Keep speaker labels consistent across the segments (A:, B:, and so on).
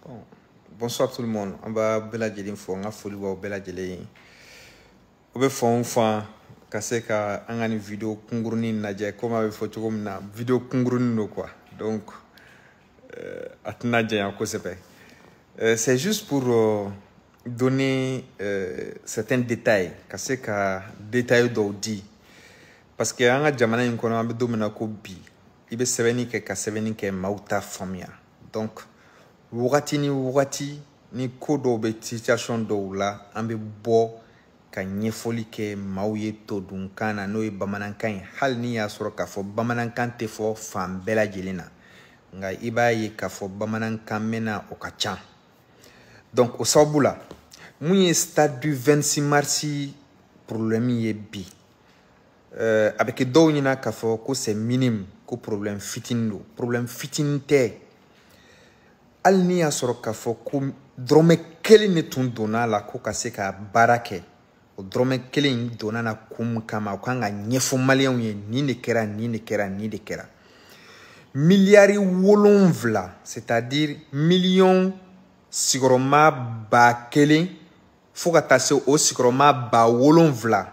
A: Bon, bonsoir tout le monde. An b'a bɛɛ lajɛlen fo, n ka foli b'aw bɛɛ lajɛlen ye. O bɛ fan o fan ka se ka an ka nin vidéo kunkurunin lajɛ, komi a bɛ fɔ cogo min na, vidéo kunkurunin don quoi. Donc a tɛna janya kosɛbɛ. C'est juste pour donner certains détails, ka se ka détails dɔw di. Parce que an ka jamana in kɔnɔ, an bɛ don min na ko bi, i bɛ sɛbɛnni kɛ ka sɛbɛnni kɛ, maaw t'a faamuya. Donc wagati ni wagati ni ko dɔw bɛ situation dɔw la, an bɛ bɔ ka ɲɛfɔli kɛ maaw ye todunkan na, n'o ye bamanankan ye. Hali ni y'a sɔrɔ k'a fɔ bamanankan tɛ fɔ fan bɛɛ lajɛlen na, nka i b'a ye k'a fɔ bamanankan mɛnna o ka ca. Donc o sababu la, mun ye stade du 26 mars problème ye bi, a bɛ kɛ dɔw ɲɛna k'a fɔ ko c'est minime, ko problème fitinin don. Problème fitinin tɛ. Hali ni y'a sɔrɔ k'a fɔ ko dɔrɔmɛ kelen de tun donna a la ko ka se ka baara kɛ, o dɔrɔmɛ kelen in donna na kun min kama, o kan ka ɲɛfɔ maliyɛnw ye: nin de kɛra, nin de kɛra, nin de kɛra. Miliyari 7, c'est-à-dire miliyɔn sigiyɔrɔma 1000 fo ka taa se o sigiyɔrɔma 70,000,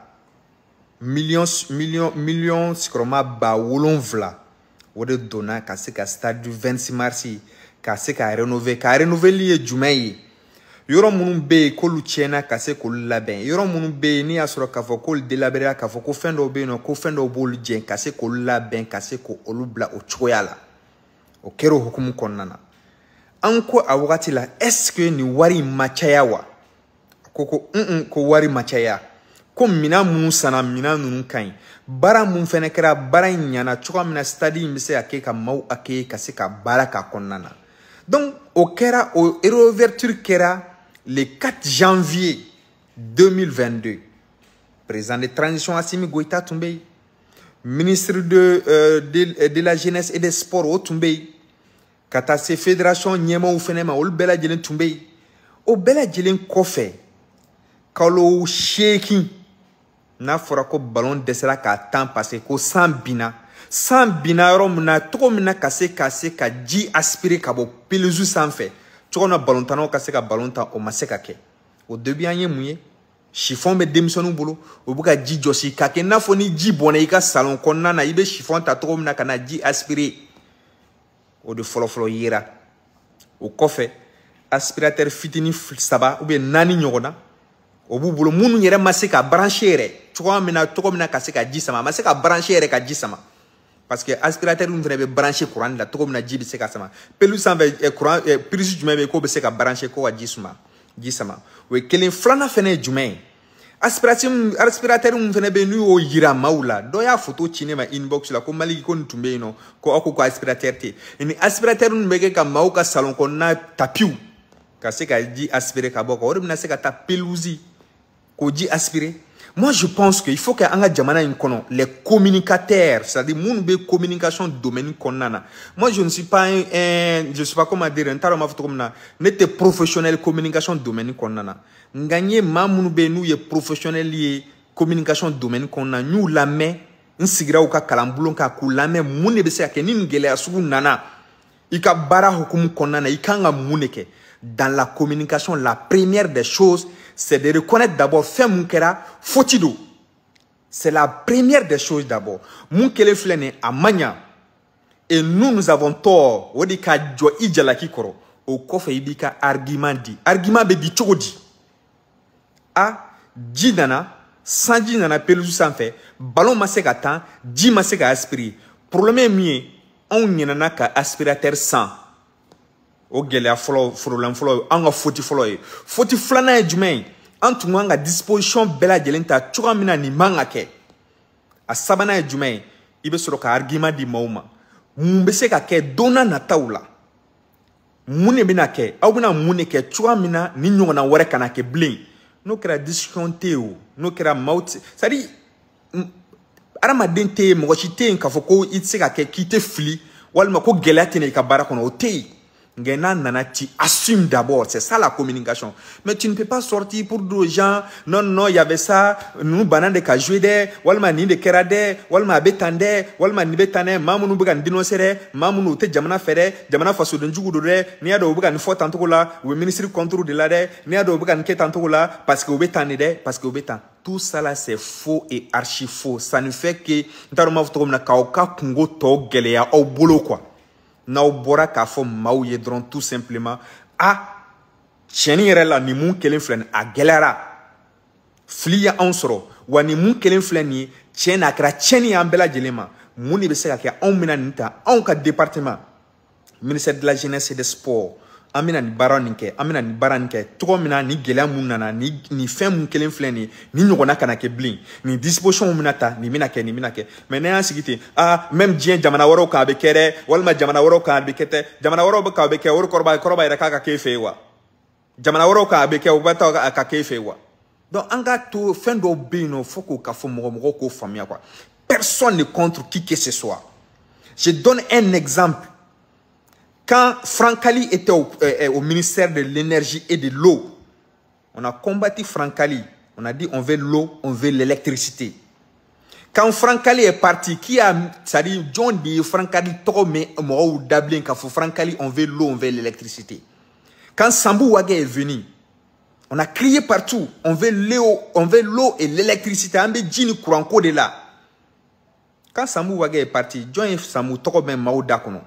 A: miliyɔn miliyɔn miliyɔn sigiyɔrɔma 70,000, o de donna ka se ka stade du 26 mars ka se ka rénover. Ka rénover ye jumɛn ye? Yɔrɔ minnu bɛ yen k'olu tiɲɛna, ka se k'olu labɛn. Yɔrɔ minnu bɛ yen n'i y'a sɔrɔ k'a fɔ k'olu délabéré, k'a fɔ ko fɛn dɔw bɛ yen nɔ, ko fɛn dɔw b'olu jɛn, ka se k'olu labɛn, ka se k'olu bila o cogoya la. O kɛra o hukumu kɔnɔna na. An ko a wagati la, est ce que nin wari in ma caya wa? Ko ko wari ma caya, ko minɛn minnu sanna, minɛn ninnu ka ɲi, baara mun fɛnɛ kɛra, baara in ɲɛna cogoya min na, stade in bɛ se ka kɛ ka maaw accueillir, ka se ka baara k'a kɔnɔna na. Donc o kɛra, o réouverture kɛra le 4 janvier 2022. Président de transition Assimi Goïta tun bɛ yen, ministre de la jeunesse et des sports, o tun bɛ yen, ka taa se fédération ɲɛmaaw fɛnɛ ma, olu bɛɛ lajɛlen tun bɛ yen. O bɛɛ lajɛlen kɔfɛ, kalo 8, n'a fɔra ko ballon dɛsɛra k'a tan, parce que ko san binna. San binna yɔrɔ min na, cogo min na ka se ka ji aspirer ka bɔ pelouse sanfɛ, cogo min na ballontannaw ka se ka ballon tan, o ma se ka kɛ. O début, an ye mun ye? Chiffon bɛ denmisɛnninw bolo, u bɛ ka ji jɔsi k'a kɛ i n'a fɔ ni ji bɔnna i ka salon kɔnɔna na, i bɛ chiffon ta cogo min na ka na ji aspirer. O de fɔlɔfɔlɔ yera. O kɔfɛ, aspirateur fitinin saba ou bien naani ɲɔgɔn na, o b'u bolo, minnu yɛrɛ ma se ka brancher yɛrɛ cogo min na ka se ka ji sama. A ma se ka brancher yɛrɛ ka ji sama, parce que aspirateur min fana bɛ brancher courant la, cogo min na ji bɛ se ka sama pelouse sanfɛ, courant prise jumɛn bɛ yen k'o bɛ se ka brancher ko ka ji suma, ji sama? O ye kelen. Filanan fana ye jumɛn ye? Aspirateur min fana bɛ yen, n'u y'o yira maaw la, dɔ y'a photo ci ne ma inbox la ko Maliki, ko nin tun bɛ yen nɔ, ko aw ko aspirateur tɛ yen. Ni aspirateur ninnu bɛ kɛ ka maaw ka salon kɔnɔna tapis ka se ka ji aspirer ka bɔ kan, o de bɛna se ka taa pelouse k'o ji aspirer. Moi, je pense que il faut que an ka jamana in kɔnɔ, les communicateurs, c'est-à-dire minnu bɛ communication domaine kɔnɔna na. Moi, je ne suis pas un, je sais pas comment dire, n t'a dɔn n b'a fɔ cogo min na, ne tɛ professionnel communication domaine kɔnɔna na, nka n ye maa minnu bɛ yen n'u ye professionnel ye communication domaine kɔnɔna na, n y'u lamɛn, n sigira u ka kalanbulon kan k'u lamɛn, mun de bɛ se ka kɛ ni nin gɛlɛya sugu nana i ka baara hukumu kɔnɔna na, i kan ka mun de kɛ? Dans la communication, la première des choses, c'est de reconnaître d'abord fɛn mun kɛra, faute don. C'est la première des choses d'abord. Mun kɛlen filɛ nin ye, a ma ɲa et nous, nous avons tort. O de ka jɔ i jalaki kɔrɔ. O kɔfɛ, i b'i ka argument di. Argument bɛ di cogo di? A ji nana, sanji nana pelouse sanfɛ, ballon ma se ka tan, ji ma se ka aspirer. Problème ye min ye, anw ɲinɛna ka aspirateur san. O gɛlɛya fɔlɔ, problème fɔlɔ ye, an ka faute fɔlɔ ye. Faute filanan ye jumɛn ye? An tun kan ka disposition bɛɛ lajɛlen ta cogoya min na nin man ka kɛ. A sabanan ye jumɛn ye? I bɛ sɔrɔ ka argument di maaw ma, mun bɛ se ka kɛ don n'a nataw la, mun de bɛna kɛ, aw bɛna mun de kɛ cogoya min na ni ɲɔgɔnna wɛrɛ kana kɛ bilen. N'o kɛra, discussion tɛ yen. O n'o kɛra, maaw tɛ, c'est à dire hadamaden tɛ yen, mɔgɔ si tɛ yen k'a fɔ ko i tɛ se ka kɛ k'i tɛ fili, walima ko gɛlɛya tɛ na i ka baara kɔnɔ, o tɛ yen. Nka nana, tu assumes d'abord. C'est ça la communication. Mais tu ne peux pas sortir pour d'autres gens. Non, non, il y avait ça. Nous, banane de ka jouer dɛ, walima nin de kɛra dɛ, walima a bɛ tan dɛ, walima nin bɛ tan dɛ, maa minnu bɛ ka nin dénoncer dɛ, maa minnu u tɛ jamana fɛ dɛ, jamana fasoden jugu don dɛ, n'i y'a dɔn u bɛ ka nin fɔ tan cogo la, u bɛ ministre contre de la dɛ, n'i y'a dɔn u bɛ ka nin kɛ tan cogo la, parce que u bɛ tan de dɛ, parce que u bɛ tan. Tout ça là, c'est faux et archi faux. Ça ne fait que, n t'a dɔn n b'a fɔ cogo min na, k'aw ka kungo tɔ gɛlɛya aw bolo quoi. N'aw bɔra k'a fɔ maaw ye dɔrɔn tout simplement, ah, tiɲɛni yɛrɛ la, nin mun kelen filɛ nin, a gɛlɛyara, fili ye anw sɔrɔ wa, nin mun kelen filɛ nin ye, tiɲɛ na a kɛra tiɲɛni ye an bɛɛ lajɛlen ma. Mun de bɛ se ka kɛ? Anw bɛna nin ta, anw ka département, ministère de la Jeunesse et des Sports, an bɛna nin baara nin kɛ, an bɛna nin baara nin kɛ cogo min na, ni gɛlɛya mun nana, ni nin fɛn mun kelen filɛ nin ye, ni ɲɔgɔnna kana kɛ bilen, nin disposition bɛna ta, nin bɛna kɛ, nin bɛna kɛ. Mais n'an y'an sigi ten, ah, même diɲɛ jamana wɛrɛw kan a bɛ kɛ dɛ, walima jamana wɛrɛw kan a bɛ kɛ tɛ, jamana wɛrɛw bɛ kan a bɛ kɛ, o de kɔrɔ b'a yɛrɛ k'a ka k'e fɛ yen wa? Jamana wɛrɛw kan a bɛ kɛ, o bɛ taa a ka k'e fɛ yen wa? Donc an k'a to, fɛn dɔw bɛ yen nɔ, fo k'o ka fɔ mɔgɔ k'o faamuya quoi. Personne ne contre qui que ce soit. Je donne un exemple. Quand Francali était au ministère de l'Énergie et de l'Eau, on a combattu Francali. On a dit on veut l'eau, on veut l'électricité. Quand Francali est parti, qui a, c'est-à-dire John dit Francali tɔgɔ mɛn mɔgɔw da bilen k'a fɔ Francali on veut l'eau, on veut l'électricité. Quand Sambou Wagué est venu, on a crié partout, on veut l'eau, on veut l'eau et l'électricité. An bɛ ji ni courant ko de la. Quand Sambou Wagué est parti, John ye Sambou tɔgɔ mɛn maaw da kɔnɔ?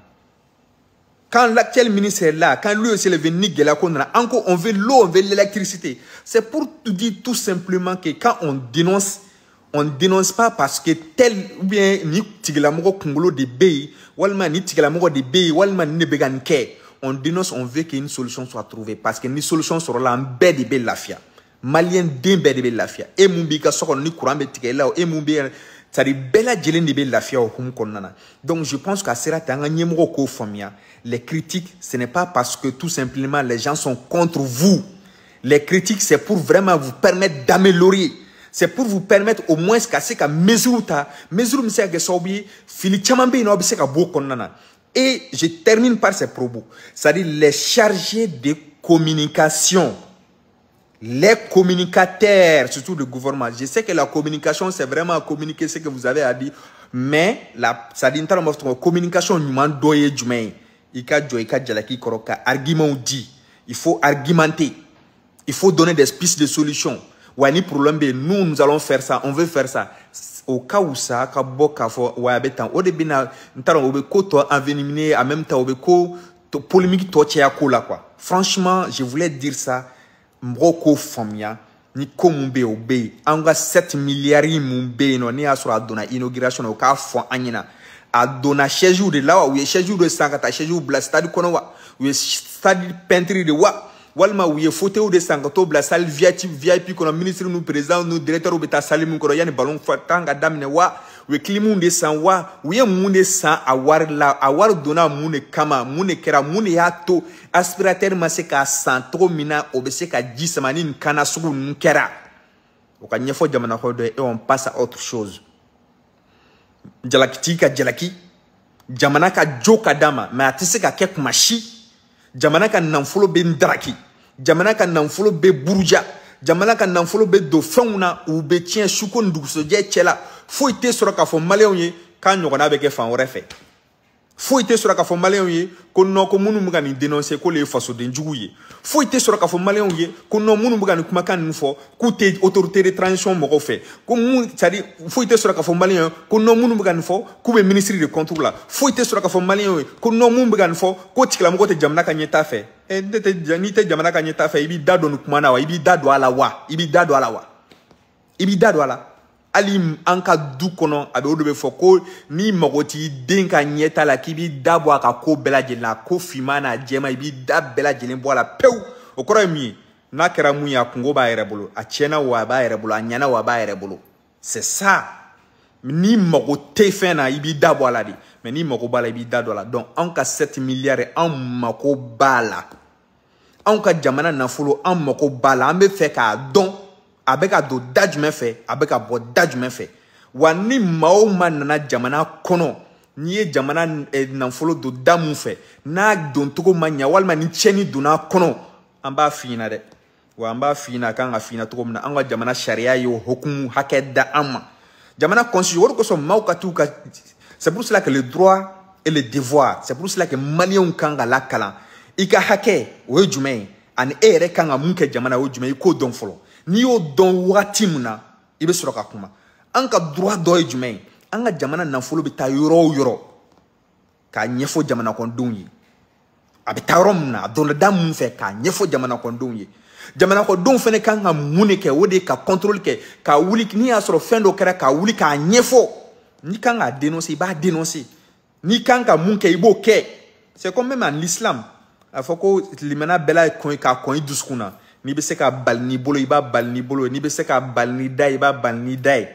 A: Quand l'actuel ministre est là, quand lui aussi est venu gɛlɛya ko nana, encore on veut l'eau, on veut l'électricité. C'est pour te dire tout simplement que quand on ne dénonce pas parce que tel ou bien ni tigilamɔgɔ kunkolo de bɛ yen, walima ni tigilamɔgɔ de bɛ yen, walima ni ne bɛ ka nin kɛ. On dénonce, on veut qu'une solution soit trouvée, parce que ni solution sɔrɔla, an bɛɛ de bɛ lafiya. Malien den bɛɛ de bɛ lafiya. E mun b'i ka so kɔnɔ ni courant bɛ tigɛ i la o, e mun bɛ yen, c'est-à-dire bɛɛ lajɛlen de bɛ lafiya o hukumu kɔnɔna na. Donc je pense qu'à sera ten, an ka ɲɛmɔgɔw k'o faamuya. Les critiques, ce n'est pas parce que tout simplement les gens sont contre vous. Les critiques, c'est pour vraiment vous permettre d'améliorer, c'est pour vous permettre au moins ka se ka mesure ta, mesure min bɛ se ka kɛ sababu ye, fili caman bɛ yen nɔ, aw bɛ se ka bɔ o kɔnɔna na. Et je termine par ces propos, c'est-à-dire les chargés de communication, les communicateurs, surtout le gouvernement. Je sais que la communication, c'est vraiment communiquer ce que vous avez à dire. Mais, la, ça dit, une communication ɲuman dɔ ye jumɛn ye? I ka jɔ i ka jalaki kɔrɔ ka argument di. Il faut argumenter. Il faut donner des pistes de solutions. Ouais, ni problème bɛ, nous, nous allons faire ça, on veut faire ça. Au cas où ça, ka bɔ k'a fɔ, ouais, a bɛ tan. O de bɛ na, n t'a dɔn, o bɛ ko tɔ envenimer, en même temps, o bɛ ko polémique tɔ caya ko la, quoi. Franchement, je voulais dire ça. Mɔgɔw k'o faamuya, ni ko mun bɛ yen, o bɛ yen. An ka 7 milliards mun bɛ yen nɔ, ne y'a sɔrɔ a donna inauguration na, o k'a fɔ an ɲɛna, a donna chaise de la wa? U ye chaise de san ka taa chaise bila stade kɔnɔ wa? U ye stade peinture de wa? Walima u ye fauteuil de san ka t'o bila salle VIP, VIP kɔnɔ, ministre nu, président nu, directeur bɛ taa salle min kɔnɔ yanni ballon tan ka daminɛ wa? U ye clim de san wa? U ye mun de san a wari la? A wari donna mun de kama? Mun de kɛra? Mun de y'a to aspirateur ma se k'a san cogo min na, o bɛ se ka ji sama ni nin kana sugu ninnu kɛra? O ka ɲɛfɔ jamana kɔnɔ dɔ ye, et on passe à autre chose. Jalakitigi ka jalaki, jamana ka jo ka d'a ma, mais a tɛ se ka kɛ kuma si jamana ka nafolo bɛ n daraki, jamana ka nafolo bɛ buruja, jamana ka nafolo bɛ don fɛnw na, u bɛ tiɲɛ suko ni dugusɛjɛ cɛ la. Foyi tɛ sɔrɔ k'a fɔ maliyɛnw ye k'a ɲɔgɔnna bɛ kɛ fan wɛrɛ fɛ. Foyi tɛ sɔrɔ k'a fɔ maliyɛnw ye ko non, ko minnu bɛ ka nin dénoncer, k'olu ye fasoden jugu ye. Foyi tɛ sɔrɔ k'a fɔ maliyɛnw ye ko non, minnu bɛ ka nin kumakan ninnu fɔ, k'u tɛ autorité de transition mɔgɔw fɛ, ko mun, c'est à dire foyi tɛ sɔrɔ k'a fɔ maliyɛnw ye ko non, minnu bɛ ka nin fɔ, k'u bɛ ministre de contre la. Foyi tɛ sɔrɔ k'a fɔ maliyɛnw ye ko non, minnu bɛ ka nin fɔ, k'o tigilamɔgɔ tɛ jamana ka ɲɛtaa fɛ. Ɛ, ne tɛ, n'i tɛ jamana ka ɲɛtaa fɛ, i b'i da don nin kuma na wa? I b'i da don a la wa? I b'i da don a la wa? I b'i da don a la? Hali an ka du kɔnɔ, a bɛ o de bɛ fɔ ko n'i mago t'i den ka ɲɛta la, k'i b'i da bɔ a ka ko bɛɛ lajɛlen na, ko finman n'a jɛman, i b'i da bɛɛ lajɛlen bɔ a la pewu. O kɔrɔ ye mun ye? N'a kɛra mun ye, a kungo b'a yɛrɛ bolo, a tiɲɛna o, a b'a yɛrɛ bolo, a ɲɛna o, a b'a yɛrɛ bolo. C'est ça. N'i mago tɛ fɛn na, i b'i da bɔ a la de, mais n'i mago b'a la, i b'i da don a la. Donc anw ka 7 milliards, anw mago b'a la. Anw ka jamana nafolo, an mago b'a la. An bɛ fɛ k'a dɔn a bɛ ka don da jumɛn fɛ, a bɛ ka bɔ da jumɛn fɛ. Wa ni maa o maa nana jamana kɔnɔ N'i ye jamana nafolo don da mun fɛ, n'a doncogo ma ɲa walima ni tiɲɛni donna a kɔnɔ, an b'a f'i ɲɛna dɛ. Wa an b'a f'i ɲɛna a kan ka f'i ɲɛna cogo min na, an ka jamana sariya y'o hukumu hakɛ da an ma. Jamana constitution, o de kosɔn maaw ka t'u ka. C'est pour cela que le droit et le devoir, c'est pour cela que maliyɛnw kan ka lakalan. I ka hakɛ o ye jumɛn ye, ani e yɛrɛ kan ka mun kɛ jamana o ye jumɛn ye, i k'o dɔn fɔlɔ. N'i y'o dɔn wagati min na, i bɛ sɔrɔ ka kuma. An ka droit dɔ ye jumɛn ye? An ka jamana nafolo bɛ taa yɔrɔ o yɔrɔ, k'a ɲɛfɔ jamana kɔnɔdenw ye. A bɛ taa yɔrɔ min na, a donna da mun fɛ, k'a ɲɛfɔ jamana kɔnɔdenw ye. Jamana kɔnɔdenw fana kan ka mun de kɛ? O de ye ka contrôle kɛ, ka wuli n'i y'a sɔrɔ fɛn dɔ kɛra, ka wuli k'a ɲɛfɔ. N'i kan k'a dénoncer, i b'a dénoncer. N'i kan ka mun kɛ, i b'o kɛ. C'est comme même en islam, a fɔ ko limana bɛɛ la kɔn k'a kɔn i dusukun na. N'i bɛ se ka bali n'i bolo, i b'a bali n'i bolo ye. N'i bɛ se ka bali n'i da ye, i b'a bali n'i da ye.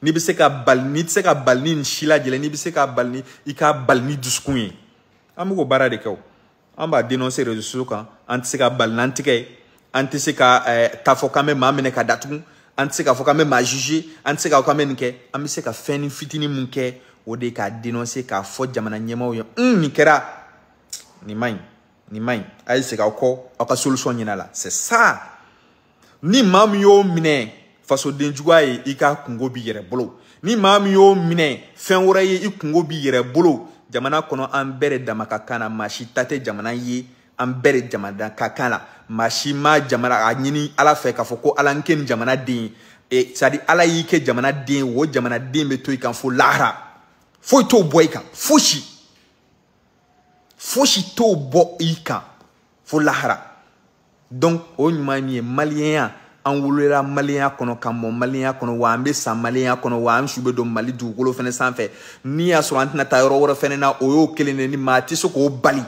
A: N'i bɛ se ka bali, n'i tɛ se ka bali ni nin si lajɛlen, n'i bɛ se ka bali ni i k'a bali ni dusukun ye. An bɛ k'o baara de kɛ o. An b'a dénoncer réseaux sociaux kan. An tɛ se ka bali n'an tigɛ ye, an tɛ se ka taa fɔ k'an bɛ maa minɛ ka datugu, an tɛ se k'a fɔ k'an bɛ maa juger, an tɛ se k'a fɔ k'an bɛ nin kɛ. An bɛ se ka fɛn ni fitinin mun kɛ, o de ye k'a dénoncer, k'a fɔ jamana ɲɛmaaw ye: nin kɛra, nin man ɲi, nin man ɲi, a ye segin aw kɔ, aw ka solution ɲini a la. C'est ça. Ni maa min y'o minɛ fasoden juguya ye, i ka kungo b'i yɛrɛ bolo. Ni maa min y'o minɛ fɛn wɛrɛ ye, i kungo b'i yɛrɛ bolo. Jamana kɔnɔ, an bɛɛ de dama ka kan na. Maa si ta tɛ jamana ye, an bɛɛ de jamana ka kan la. Maa si ma jamana a ɲini Ala fɛ k'a fɔ ko Ala n kɛ nin jamana den ye. C'est à dire, Ala y'i kɛ jamana den ye, o jamana den bɛ to i kan fo lahara. Foyi t'o bɔ i kan, fosi fosi t'o bɔ i kan fo lahara. Donc o ɲuman ye min ye, maliyɛnya, an wolola maliyɛnya kɔnɔ, ka mɔ maliyɛnya kɔnɔ, wa an bɛ sa maliyɛnya kɔnɔ, wa an su bɛ don Mali dugukolo fɛnɛ sanfɛ. N'i y'a sɔrɔ an tɛna taa yɔrɔ wɛrɛ fɛnɛ na, o y'o kelen de ni maa tɛ se k'o bali.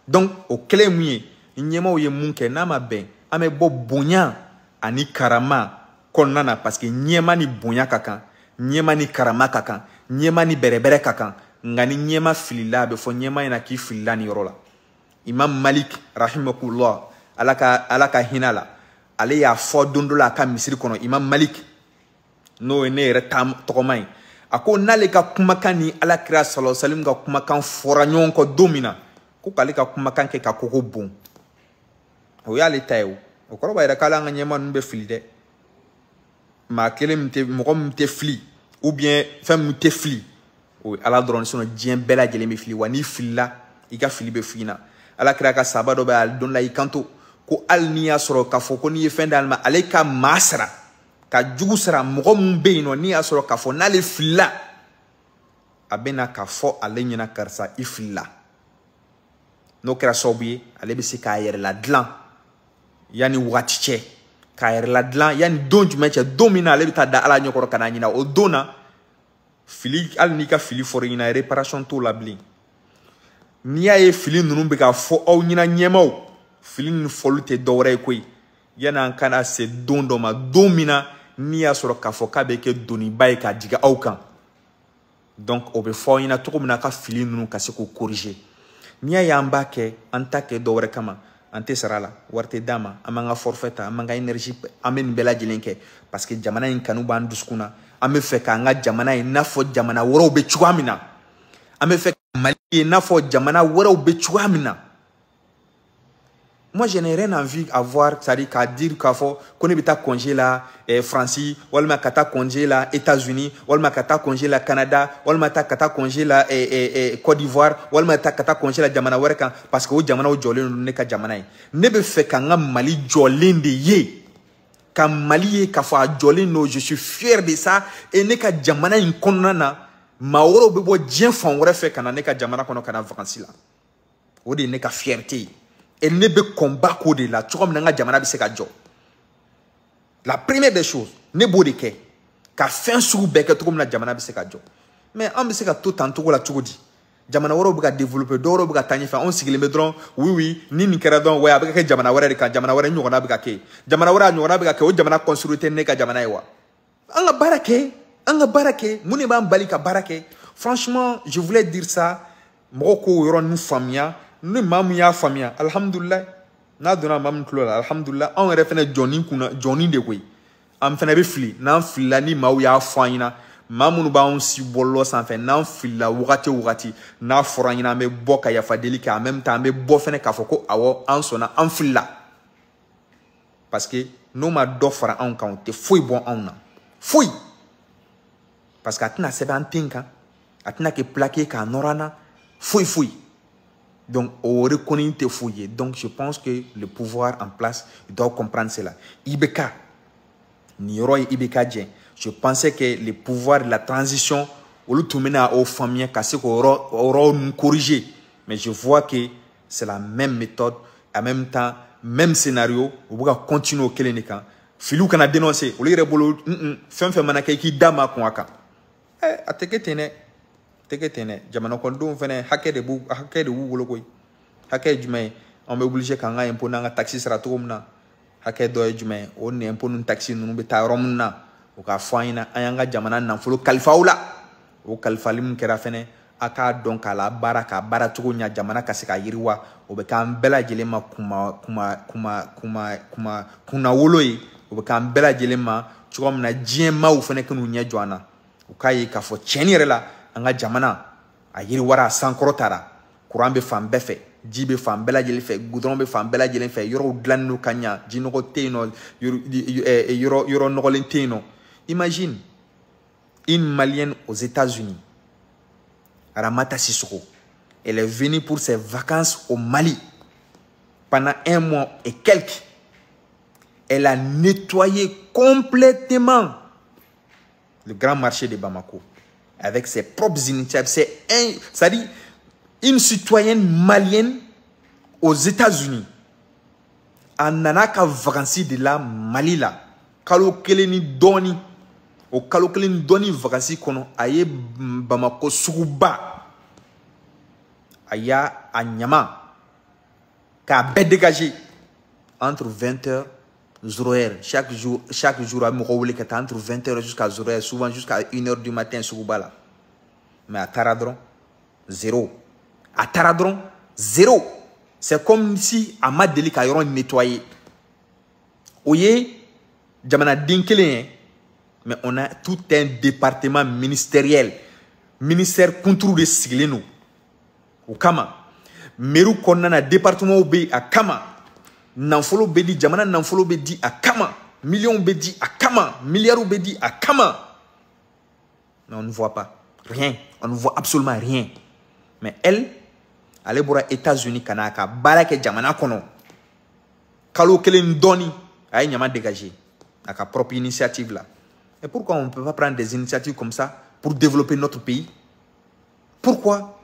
A: Donc o kelen ye mun ye? Ɲɛmaaw ye mun kɛ n'a ma bɛn, an bɛ bɔ bonya ani karama kɔnɔna na, parce que ɲɛma ni bonya ka kan, ɲɛma ni karama ka kan, ɲɛma ni bɛrɛbɛrɛ ka kan. Nka ni ɲɛma filila, a bɛ fɔ ɲɛma ɲɛna k'i filila nin yɔrɔ la. Imam Malik rahimahullah, Ala ka hinɛ la, ale y'a fɔ don dɔ la a ka misiri kɔnɔ. Imam Malik, n'o ye ne yɛrɛ ta tɔgɔma ye, a ko n'ale ka kumakan ni Ala kira sallallahu alaihi wasallam ka kumakan fɔra ɲɔgɔn kɔ don min na, ko k'ale ka kumakan kɛ ka koko bon, o y'ale ta ye. O kɔrɔ b'a yira k'ale an ka ɲɛmaa ninnu bɛ fili dɛ. Maa kelen min tɛ, mɔgɔ min tɛ fili ou bien fɛn min tɛ fili, o ye Ala dɔrɔn. Sinon diɲɛ bɛɛ lajɛlen bɛ fili. Wa n'i filila, i ka fili bɛ f'i ɲɛna. Ala kira ka saba dɔ bɛ a don la, i kanto ko hali n'i y'a sɔrɔ k'a fɔ ko n'i ye fɛn d'ale ma, ale ka maa sara ka jugu sara mɔgɔ mun bɛ yen nɔ, n'i y'a sɔrɔ k'a fɔ n'ale filila, a bɛ na k'a fɔ ale ɲɛna: karisa, i filila. N'o kɛra sababu ye, ale bɛ se k'a yɛrɛ ladilan yanni wagati cɛ, k'a yɛrɛ ladilan yanni don jumɛn cɛ, don min na ale bɛ taa da Ala ɲɛkɔrɔ ka n'a ɲina. O don na, fili, hali n'i ka fili fɔra i ɲɛna, réparation t'o la bilen. N'i y'a ye fili ninnu bɛ ka fɔ aw ɲɛna, ɲɛmaw, fili ninnu fɔli tɛ dɔwɛrɛ ye koyi, yanni an kana se don dɔ ma, don min na n'i y'a sɔrɔ k'a fɔ k'a bɛ kɛ doniba ye ka jigin aw kan. Donc o bɛ fɔ aw ɲɛna cogo min na, ka fili ninnu ka se k'o corriger. N'i y'a ye an b'a kɛ, an t'a kɛ dɔwɛrɛ kama, an tɛ sara la, wari tɛ d'an ma, an b'an ka forfait ta, an b'an ka énergie, an bɛ nin bɛɛ lajɛlen kɛ parce que jamana in kanu b'an dusukun na. An bɛ fɛ k'an ka jamana ye n'a fɔ jamana wɛrɛw bɛ cogoya min na. An bɛ fɛ Mali ye n'a fɔ jamana wɛrɛw bɛ cogoya min na. Moi, je n'ai rien envie à voir, c'est-à-dire qu'à dire k'a fɔ ko ne bɛ taa congé la France, walima ka taa congé la États-Unis, walima ka taa congé la Canada, walima ta ka taa congé la Côte d'Ivoire, walima ta ka taa congé la jamana wɛrɛ kan, parce que o jamanaw jɔlen don ne ka jamana ye. Ne bɛ fɛ ka n ka Mali jɔlen de ye, ka Mali ye k'a fɔ a jɔlen don. Je suis fier de ça. Et ne ka jamana in kɔnɔna na, maa wɛrɛw bɛ bɔ diɲɛ fan wɛrɛ fɛ ka na ne ka jamana kɔnɔ ka na vacances la. O de ye ne ka fierté ye. Et ne bɛ combat k'o de la cogo min na n ka jamana bɛ se ka jɔ. La première des choses, ne b'o de kɛ, ka fɛn sugu bɛɛ kɛ cogo min na jamana bɛ se ka jɔ. Mais an bɛ se ka to tan cogo la cogo di? Jamana wɛrɛw bɛ ka développer, dɔw wɛrɛw bɛ ka taa ɲɛfɛ, anw sigilen bɛ dɔrɔn. Oui, ni nin kɛra dɔrɔn, ouais, a bɛ ka kɛ jamana wɛrɛ de kan, jamana wɛrɛ ɲɔgɔnna bɛ ka kɛ, jamana wɛrɛ a ɲɔgɔnna bɛ ka kɛ. O jamana construit tɛ ne ka jamana ye wa? An ka baara kɛ, an ka baara kɛ. Mun de b'an bali ka baara kɛ? Franchement, je voulais dire ça, mɔgɔw k'o yɔrɔnin faamuya. Ni maa min y'a faamuya, alhamdulilayi. N'a donna maa min tulo la, alhamdulilayi. Anw yɛrɛ fɛnɛ jɔnni kunna jɔnni de koyi, an fɛnɛ bɛ fili. N'an filila, ni maaw y'a fɔ an ɲɛna, Maa minnu b'anw si bɔlɔlɔ sanfɛ, n'an filila wagati o wagati, n'a fɔra an ɲɛna, an bɛ bɔ ka yafa deli kɛ. En même temps, an bɛ bɔ fɛnɛ k'a fɔ ko awɔ, an sɔnna, an filila, parce que n'o ma dɔ fara anw kan, o tɛ foyi bɔ anw na, foyi, parce que a tɛna sɛbɛn an ten kan, a tɛna kɛ plaqué k'a nɔrɔ an na, foyi foyi. Donc o reconnu tɛ foyi ye. Donc je pense que le pouvoir en place, il doit comprendre cela. IBK nin yɔrɔ ye IBK jɛ. Je pensais que le pouvoir de la transition, olu tun bɛna o faamuya ka se k'o yɔrɔ ninnu corriger, mais je vois que c'est la même méthode, en même temps même scénario. U bɛ ka continuer o kelen de kan. Filiw kana dénoncer olu yɛrɛ bolo. Fɛn fɛn mana kɛ, i k'i da ma kun a kan. Ɛ, a tɛ kɛ ten dɛ, a tɛ kɛ ten dɛ. Jamana kɔnɔdenw fɛnɛ, hakɛ de b'u bolo koyi. Hakɛ ye jumɛn ye? An bɛ obligé k'an ka impôt n'an ka taxe sara cogo min na, hakɛ dɔ ye jumɛn ye? O ni impôt ni taxe ninnu bɛ taa yɔrɔ min na, o k'a fɔ an ɲɛna. An y'an ka jamana nafolo kalifa aw la. O kalifali min kɛra fɛnɛ, a k'a dɔn k'a la baara, k'a baara cogo ɲa, jamana ka se ka yiriwa. O bɛ k'an bɛɛ lajɛlen ma kuma kuma kuma kuma kuma kunnawolo ye. O bɛ k'an bɛɛ lajɛlen ma cogo min na, diɲɛ maaw fɛnɛ k'u ɲɛ jɔ an na, u k'a ye k'a fɔ tiɲɛni yɛrɛ la, an ka jamana a yiriwara, a sankɔrɔ taara. Kuran bɛ fan bɛɛ fɛ, ji bɛ fan bɛɛ lajɛlen fɛ, goudron bɛ fan bɛɛ lajɛlen fɛ, yɔrɔw dilannen don ka ɲa, jinɔgɔ tɛ yen nɔ, yɔrɔ yɔrɔ nɔgɔlen tɛ yen nɔ. Imagine une Malienne aux États-Unis, Ramata Sissoko. Elle est venue pour ses vacances au Mali pendant un mois et quelques. Elle a nettoyé complètement le grand marché de Bamako avec ses propres initiatives. C'est-à-dire une citoyenne malienne aux États-Unis. A nana ka vacances de la Mali la. Kalo kelen ni dɔɔni. O kalo kelen ni dɔɔni vacances kɔnɔ, a ye Bamako suguba, a y'a a ɲama k'a bɛɛ dégager entre 20h 0h chaque jour. Chaque jour, a bɛ mɔgɔw wele ka taa entre 20h jusqu'à 0h, souvent jusqu'à 1h du matin, suguba la. Mais a taara dɔrɔn, zéro. A taara dɔrɔn, zéro. C'est comme si a ma deli ka yɔrɔ nettoyer. O ye jamanaden kelen ye, mais on a tout un département ministériel, ministère kunturu de sigilen don o kama. Mairie kɔnɔna na, département bɛ yen a kama. Nafolo bɛ di, jamana nafolo bɛ di a kama, millions bɛ di a kama, milliards bɛ di a kama, mais on ne voit pas rien, on ne voit absolument rien. Mais elle, ale bɔra États-Unis ka na a ka baara kɛ jamana kɔnɔ, kalo kelen dɔɔni, a ye ɲama dégager a ka propre initiative la. Et pourquoi on ne peut pas prendre des initiatives comme ça pour développer notre pays? Pourquoi?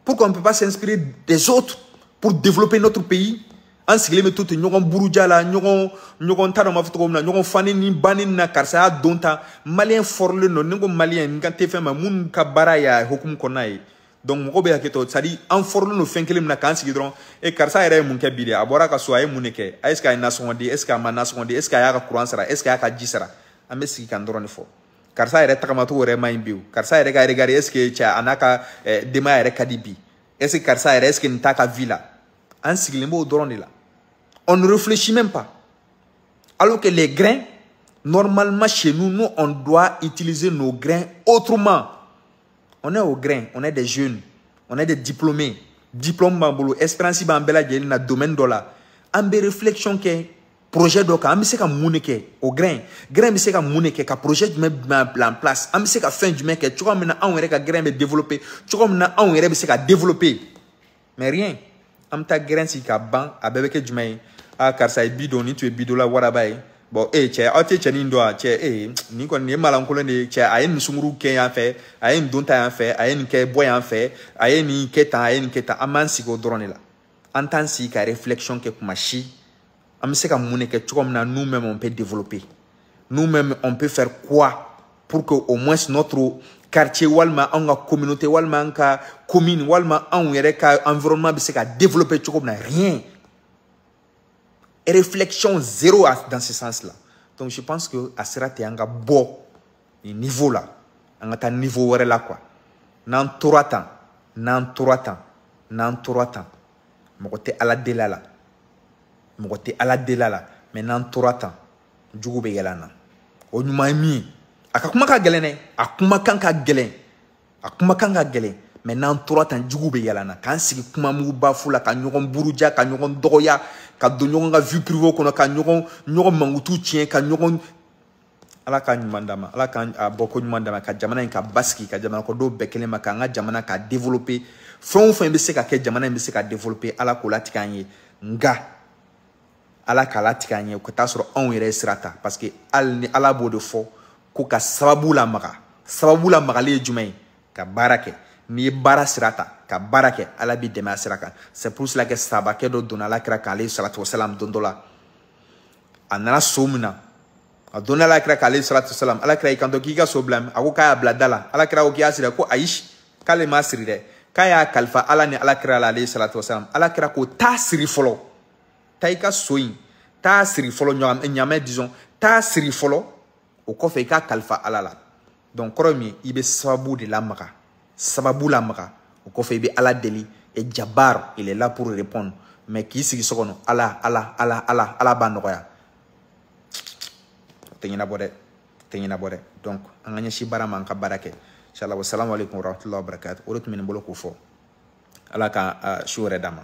A: Pourquoi on ne peut pas s'inspirer des autres pour développer notre pays? An sigilen bɛ to ten, ɲɔgɔn buruja la, ɲɔgɔn t'a dɔn ma fɔ cogo min na, ɲɔgɔn fani ni banni na, karisa y'a don tan. Maliyɛn fɔrilen don. Ni ko maliyɛn, n ka tɛ fɛn ma minnu ka baara y'a hukumu kɔnɔna ye. Donc mɔgɔw bɛ hakɛ to, c'est à dire an fɔrilen don fɛn kelen min na, k'an sigi dɔrɔn. E, karisa yɛrɛ ye mun kɛ bi de? A bɔra ka so, a ye mun de kɛ? Est ce que a ye nasɔngɔ di? Est ce que a ma nasɔngɔ di? Est ce que a y'a ka courant sara? Est ce que a y'a ka ji sara? An bɛ sigi k'an dɔrɔn de fɔ. Karisa yɛrɛ tagamacogo yɛrɛ man ɲi bi. O karisa yɛrɛ ka regard, est ce que cɛ a n'a ka denbaya yɛrɛ ka di bi? Est ce que karisa yɛrɛ, est ce que nin t'a ka vie la? An sigilen b'o dɔrɔn de la. On ne réfléchit même pas, alors que les grains, normalement, chez nous, nous, on doit utiliser nos grains autrement. On est au grain, on est des jeunes, on est des diplômés, diplôme b'an bolo, expérience b'an bɛɛ lajɛlen na domaine dɔ la. An bɛ réflexion kɛ projet dɔ kan. An bɛ se ka mun de kɛ o grain? Grain bɛ se ka mun de kɛ? Ka projet jumɛn bila en place? An bɛ se ka fɛn jumɛn kɛ cogoya min na anw yɛrɛ ka grain bɛ développer, cogo min na anw yɛrɛ bɛ se ka développer? Mais rien. An bɛ taa grain sigi ka ban, a bɛɛ bɛ kɛ jumɛn ye? Ah, karisa ye bi don, nin tun ye bi don la waraba ye. Bon, e cɛ, aw tɛ cɛnin dɔn wa? Cɛ, e nin kɔni, nin ye malankolon de ye. Cɛ, a ye nin sunkuru kɛ yan fɛ, a ye nin don ta yan fɛ, a ye nin kɛ bɔ yan fɛ, a ye nin kɛ tan, a ye nin kɛ tan. An b'an sigi o dɔrɔn de la. An t'an sigi ka réflexion kɛ kuma si. An bɛ se ka mun de kɛ cogo min na nous-mêmes on peut développer, nous-mêmes on peut faire quoi pour que au moins notre quartier, walima anw ka communauté, walima an ka commune, walima anw yɛrɛ ka environnement bɛ se ka développer cogo min na? Rien, réflexion zéro dans ce sens-là. Donc je pense que a sera ten, an ka bɔ nin niveau la, an ka taa niveau wɛrɛ la quoi. N'an tora tan, n'an tora tan, n'an tora tan, mɔgɔ tɛ Ala deli a la, mɔgɔ tɛ Ala deli a la, mais n'an tora tan, jugu bɛ yɛlɛ an na. O ɲuman ye min ye, A ka kuma ka gɛlɛn dɛ, a kumakan ka gɛlɛn, a kumakan ka gɛlɛn. Mais n'an tora tan, jugu bɛ yɛlɛ an na, k'an sigi kuma muguba fu la, ka ɲɔgɔn buruja, ka ɲɔgɔn dɔgɔya, ka don ɲɔgɔn ka vie privée kɔnɔ, ka ɲɔgɔn mankutu tiɲɛ, ka ɲɔgɔn. Ala ka ɲuman d'a ma, Ala ka a bɔ ko ɲuman d'a ma, ka jamana in ka basigi, ka jamana kɔnɔdenw bɛɛ kelen ma, k'an ka jamana ka développer. Fɛn o fɛn bɛ se ka kɛ jamana in bɛ se ka développer, Ala k'o latigɛ an ye. Nka Ala k'a latigɛ an ye ka taa sɔrɔ anw yɛrɛ ye sira ta, parce que hali ni Ala b'o de fɔ ko ka sababu lamaga. Sababu lamagali ye jumɛn ye? Ka baara kɛ. N'i ye baara sira ta ka baara kɛ, Ala b'i dɛmɛ a sira kan. C'est pour cela que sabakɛ dɔ donna Ala kira kan, alayhi salatu wasalam, don dɔ la. A nana so min na, a donna Ala kira kan, alayhi salatu wasalam, Ala kira y'i kanto k'i ka so bila min? A ko k'a y'a bila da la. Ala kira ko k'i y'a siri? Ko ayi, k'ale m'a siri dɛ, k'a y'a kalifa Ala ni Ala kira la, alayhi salatu wasalam. Ala kira ko taa siri fɔlɔ, taa i ka so in taa siri fɔlɔ, ɲamɛ disons, taa siri fɔlɔ, o kɔfɛ i k'a kalifa Ala la. Donc kɔrɔ ye min ye, i bɛ sababu de lamaga, sababu lamaga, o kɔfɛ i bɛ Ala deli. Et Jabar, il est là pour répondre. Mais k'i sigi so kɔnɔ, Ala, Ala, Ala, Ala, Ala b'a nɔgɔya, o tɛ ɲɛnabɔ dɛ, o tɛ ɲɛnabɔ dɛ. Donc an ka ɲɛsin baara ma, an ka baara kɛ, inshallah. Wasalamu alaikum warahmatullahi wabarakatuh. O de tun bɛ ne bolo k'o fɔ. Ala ka su wɛrɛ d'an ma.